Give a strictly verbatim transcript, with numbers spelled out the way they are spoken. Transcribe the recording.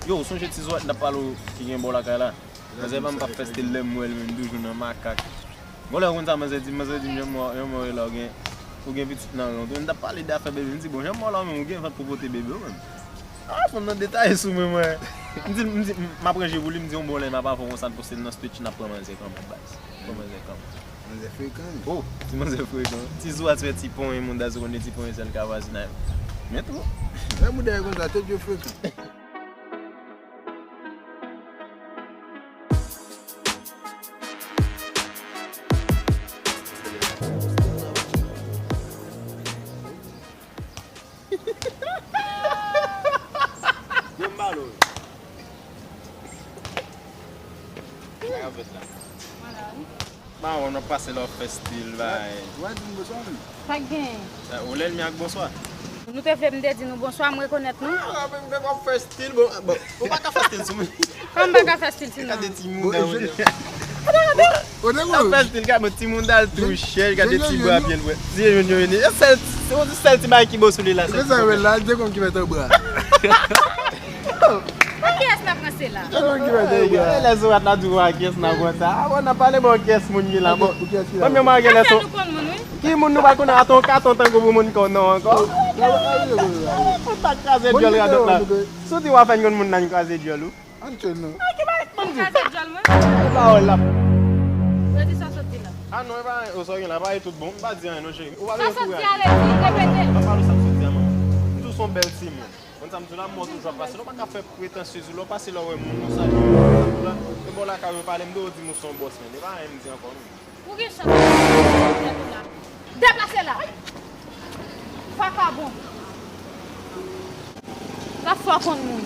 Yo, ou sonje ti zòt n t ap pale w ki gen bò lakay la? Manzè pa m p ap fè stil lè m wè l menm toujou nan makak. Bon, lè ou konn sa, manzè di, manzè di m, "Jan mò, jan mò, e la ou gen, ou gen pitit nan ren w tou." M t ap pale de afè bebe, m di, "Bon, jan mò la ou menm, ou gen vant pou pote bebe ou menm." Ah, fanm nan detaye sou mwen, mwen. M di, m di, m ap ranje pou li, m di, "Yon bon lè m ap avè w konsa, n poste l nan Twitch, n ap pran manzè kanmenm, baz. Pran manzè kanmenm." Manzè frekan, wi. Oh, ti manzè frekan. Ti zwa ti fè ti ponyen, moun dal sou konn ti ponyen sèl ka vwazinay. Men tou. Lè moun dèyè konsa, tout yo frekan. Yo, m ba l, wi. Sa k ap fèt la? Mawon, n ap pase la, w ap fè stil, bay. Ou pa di m bonswa, menm? Sa k gen? Ou lènmi ak bonswa? Nou te vle m te di nou bonswa, m rekonèt nou. Ah, men, men w ap fè stil, bon, bon. Ou pa ka fè stil sou mwen. Kòman m pa ka fè stil sou nou? Gade ti mouda, ou. Ou te wè? L ap fè stil, gade ti mouda l tou chèch, gade ti bra byen l wè. Zye jòn yo vini. E sèl, se yon sèl ti bagay ki bon sou li la, se ti bra. Sa wè la, de konn ki mèt an bra. Pou kiyès n ap ranse la? De konn ki mèt an bra. Lè sou rat la di w a kiyès n ap ranse. Ah, bon, n ap pale bon kiyès moun ki la, bon. Pou kiyès ki la? Bon, men mwen gen lè sou. Ki moun nou pa konnen, atò katon tankou pou moun konnen ankò. Kontak kraze dyòl radòt la. Si w di w a fè n konn moun nan, n kraze dyòl ou. Ann tchè non. An ki bagay moun di? Kraze dyòl mwen. E pawòl la. Yo di sa sot di la. Ah non, e pa anyen, o sa w gen la, pa e tout bon. M pa di anyen non, cheri. Ou pa bezwen kouri. Sa sot di a, lè di, repete. M pa pale sa m sot di a, manman. M tou se yon bèl timoun. Konn sa m di w la, mò toujou ap pase. Nou pa ka fè pretansyez, lè w pase la w wè moun, nou salye yo. E bò lakay yo pale, m di w di m ou se yon bòs, men e pa anyen m di ankò non. Ou gen chans. Deplase la. Vakabon. Sa fò konn moun.